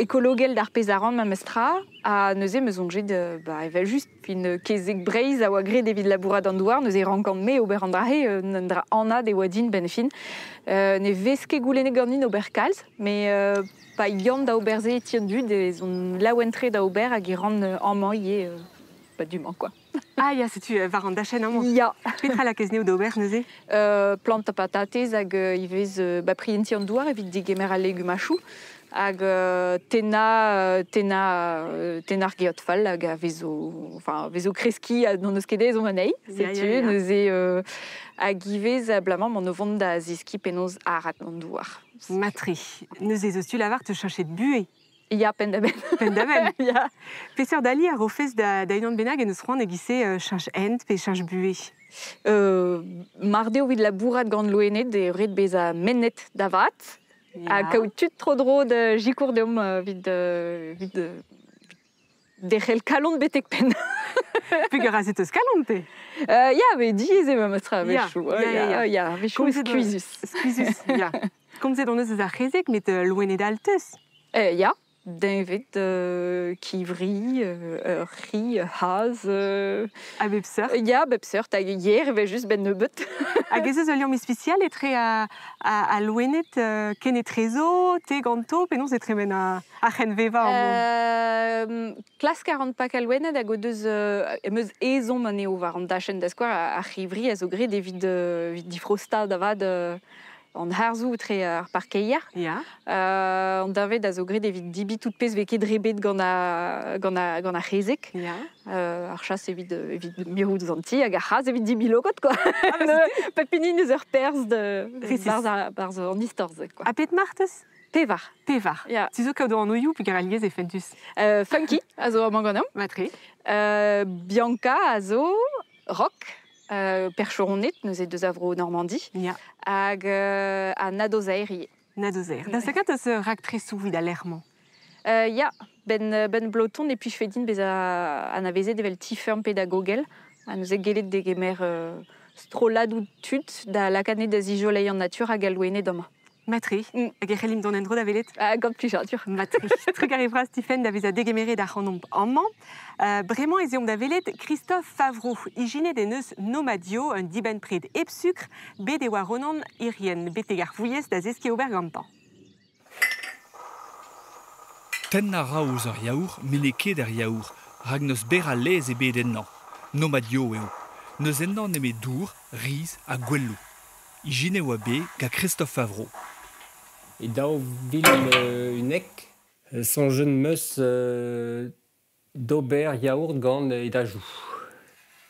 ekologel d'ar pezh a ran memestra. Ha neuze 'm eus soñjet bah, evel-just, fin kezeg Breizh a oa graet evit labourat an douar, neuze rankan-me ober an dra-se, un dra anat e oa din benn fin. Ne vez ket goulennet ganin ober kalz, met pa yan da ober se e ti an dud ez on laouen-tre da ober hag e ran amañ ivez ba du-mañ quoi. Ah ya, setu war an dachenn amañ. Ya. Petra lakaez anezho d'ober neuze? Plant ha patatez hag ivez ba prientiñ an douar evit degemer al legumachoù hag tennañ tennañ tennañ ar geot fall hag a vezo enfin a vezo kreskiñ ha n'hon eus ket ezhomm anezhi. Setu neuze hag ivez abalamour m'on o vont da zeskiñ penaos arat an douar. Matre. Neuze ez eus tu lavar te cheñchet buhez. Ya, penn-da-benn. Penn-da-benn. Ya. Peseurt ali a rofez da, da unan bennak en deus c'hoant e-giz-se cheñch hent pe cheñch buhez? Mar deo evit labourat gant loened eo ret bezañ mennet da vat ha kaout tud tro-dro da sikour deomp evit, evit derc'hel kalon betek penn. Peger aze teus kalon, te? Ya, met diaes eo memestra a-wechoù. Ya, ya, ya. Ya, a-wechoù skuizhus. Skuizhus, ya. Komzet hon eus eus ar c'hezeg, met loened all teus? Ya. Deñved, kivri, ur c'hi, ur c'hazh. A bep seurt? Ya, a bep seurt, hag yer evel-just 'benn nebeut. Hag ez eus ul liamm ispisial etre a loened ken etrezo, te ganto, penaos e tremen ar c'henvevañ amañ? Klask a ran pakañ loened hag o deus em eus ezhomm anezho war an dachenn da skouer ar c'hivri a zo graet evit evit difrostañ da vat an harzoù etre ar parkeier. Ya. An deñved a zo graet evit dibiñ tout pezh 'vez ket drebet gant ar gant ar gant ar c'hezeg. Ya. Ar chas evit evit mirout ouzh an ti hag ar c'hazh evit dibiñ logod quoi. Ah, Pep hini 'neus ur perzh de barzh barzh an istor-se quoi. Ha pet marc'h 'teus? Pevar. Pevar. Ya. Tu zo kaout anvioù peogwir alies e fentus. Funky a zo amañ ganeomp. Matre. Bianca a zo rock. Percheroned, neuze deus a vro Normandi. Ya. Hag ha nadozaer ivez. Nadozaer. Da sakat eus raktresoù evit al lec'h-mañ? Ya, ben, ben bloton e plijfe din bezañ anavezet evel ti-feurm pedagogel ha neuze gellet degemer strolladoù tud da lakaat anezhe da zijoleiñ an natur hag al loened amañ. Matre, hag e c'hellimp dont en-dro da welet? Ah, gant plijadur. Matre. Trugarez vras Tifenn da vezañ degemeret ac'hanomp amañ. Bremañ ez eomp da welet Christophe Favreau. Ijinet en deus Nomadio, un dibenn-pred hep sukr, bet e oa Ronan Irien, betek ar vouilhez da zeskiñ ober gantañ. Tennañ a ra ouzh ur yaour met n'eo ket ar yaour, rak n'eus berr a laezh ebet ennañ. Nomadio eo. N'eus ennañ nemet dour, riz ha goueloù. Ijinet e oa bet gant Christophe Favreau. E 2011 soñjet 'm eus d'ober yaourt gant edajoù.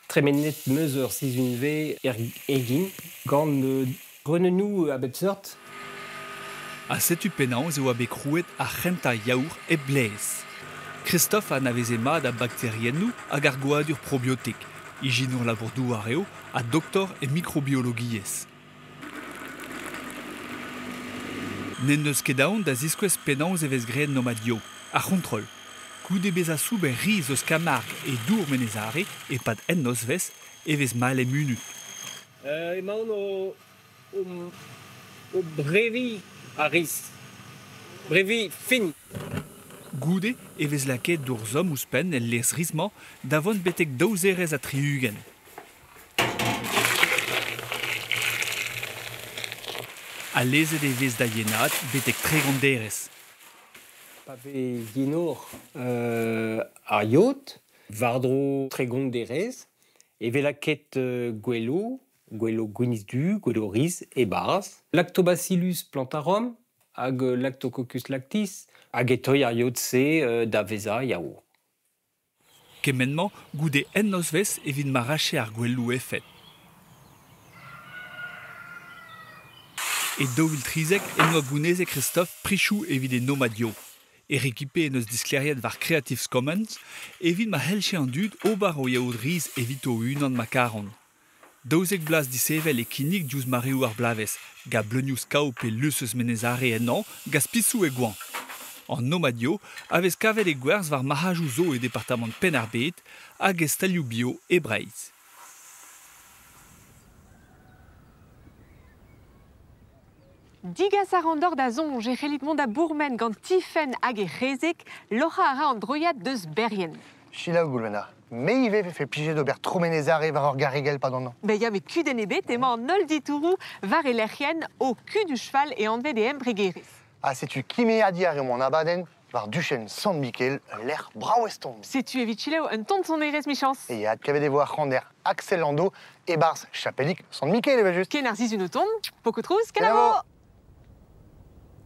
Tremenet 'm eus ur sizhunvezh er egin gant greunennoù a bep seurt. Ha setu penaos e oa bet krouet ar c'hentañ yaourt hep laezh. Christophe a anaveze mat ar bakteriennoù hag ar goadur probiotek. Ijinour labour-douar eo ha doktor e mikrobiologiezh. N'en deus ket aon da ziskouez penaos e vez graet Nomadio, ar c'hontrol. Goude bezañ souber riz eus Camargue e dour Menez-Are e-pad un nozvezh e vez mall e munut. Emaon o, o, o breviñ ar riz. Breviñ fin. Goude e vez lakaet dour zomm ouzhpenn el laezh-riz-mañ da vont betek daou zerez ha tri-ugent. Ha lezet e vez da yenaat betek 30 derez. Pa vez yenoc'h ar yod, war-dro 30 derez, e vez lakaet goueloù, goueloù gwinizh-du, goueloù riz e-barzh, Lactobacillus plantarum hag Lactococcus lactis, hag e teuy ar yod-se da vezañ yaourt. Kement-mañ goude un nozvezh evit ma rache ar goueloù efed. E 2013 en doa gounezet Christophe Prichou evit e Nomadio. E rekipe en deus disklêriet war Creative Commons evit ma c'hellje an dud ober o yaourt riz evito o-unan ma karont. 12 vloaz disheñvel e kinnig diouzh mareoù ar bloavezh, gant bleunioù skav pe leus eus Menez-Are ennañ, gant spisoù e goañv. An Nomadio a vez kavet e gwerzh war marc'hadoù zo e departamant Penn-ar-Bed hag e stalioù bio e Breizh. Digas a ran deoc'h da soñj e c'hellit mont da bourmen gant Tifenn hag he c'hezeg. Loc'hañ a ra an droiad deus Berrien. Selaou, Goulwena. Me ivez 'vefe plijet ober tro Menez-Are war ur garrigell 'pad an hañv. Ben ya, met kudenn ebet, emañ an holl ditouroù war e lec'hienn o Kuduchval e anvet e embregerezh. Ha setu kimiadiñ a reomp an abadenn war duchenn Sant-Mikel, ul lec'h brav-eston. Setu evit selaou un ton sonerezh 'michañs. E ya, adkavet e vo ar c'haner Axel Lando e-barzh chapelig Sant-Mikel evel-just. Ken ar sizhun o tont, poko trouz, kenavo!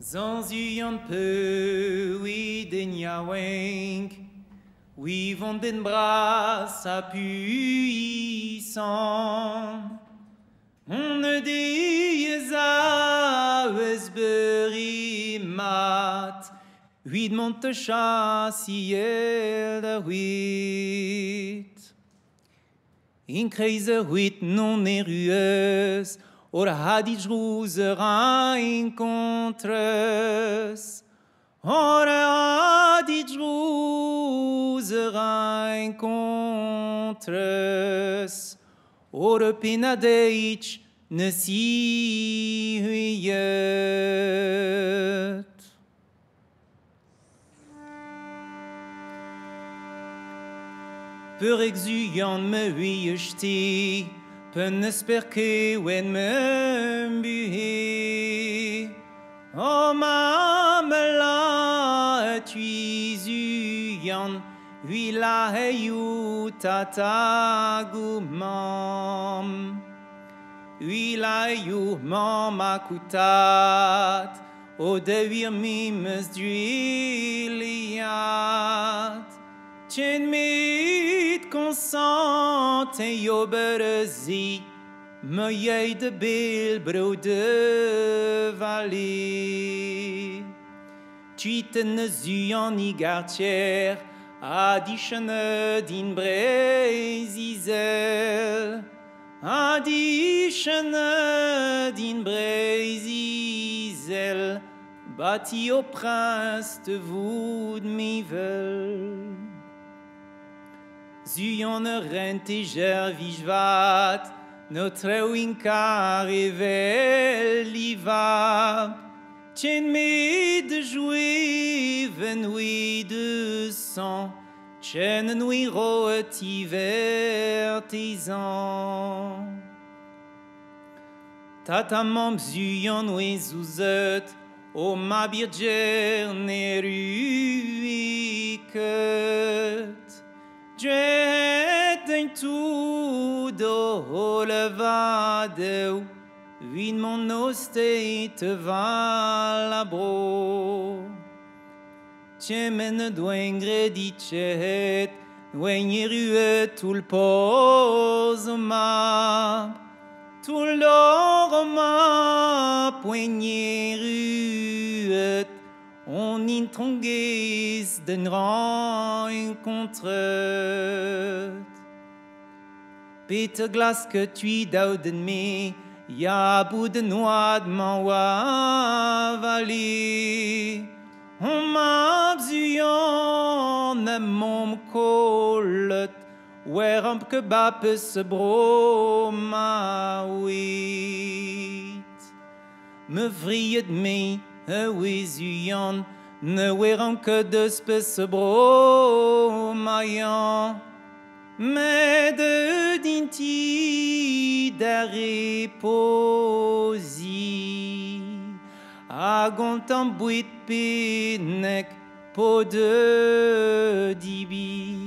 Zanzuian peu den yaouenk, Oui vont den bras ha puissant. On ne diez a eus beuri mat, Huit mont te chassiel da huit. In kreiz ur huit non errueus, Or hadit rouz ur incontreus. Or hadit rouz ur incontreus. Or penadeich ne si huiet. Peurek zuyan me huiechti, pen esper kewen me buhe. O ma me la tui zuyan, hui la heyu tata goumam. Hui la heyu mam akutat, o de wir mi meus druiliat. Tjen mit konsant en joberezi, me jij de bil de vallée. Tuiten zuan i gartier, a dichene din breizizel. A dichene din breizizel, bâti au prince de voud mivel. Zuan rent e jervijvat, no treuin kar evel livab. Tjen me de joueven oui de sang, tjen oui roet ivertizan. Tata mam zuan oui zouzet, o ma birger ne ruiket. Dret ein tout o levadeu, Vin mon oste te valabro. Tjemen doen gredichet, Wen yerue tout poz o mab, Tout l'or o mab, Wen yeruet, On introngez den rencontret. Peter glaske tui daouden me, Ya bout noad man oa vali. On mab zuan a mom kolet, Wer amp ke bapes bro ma wit. Me vriet me e wezuan, Ne wer amp ke deus pes bro ma yan. Med dinti da reposi A gont an bouet penek po de dibi.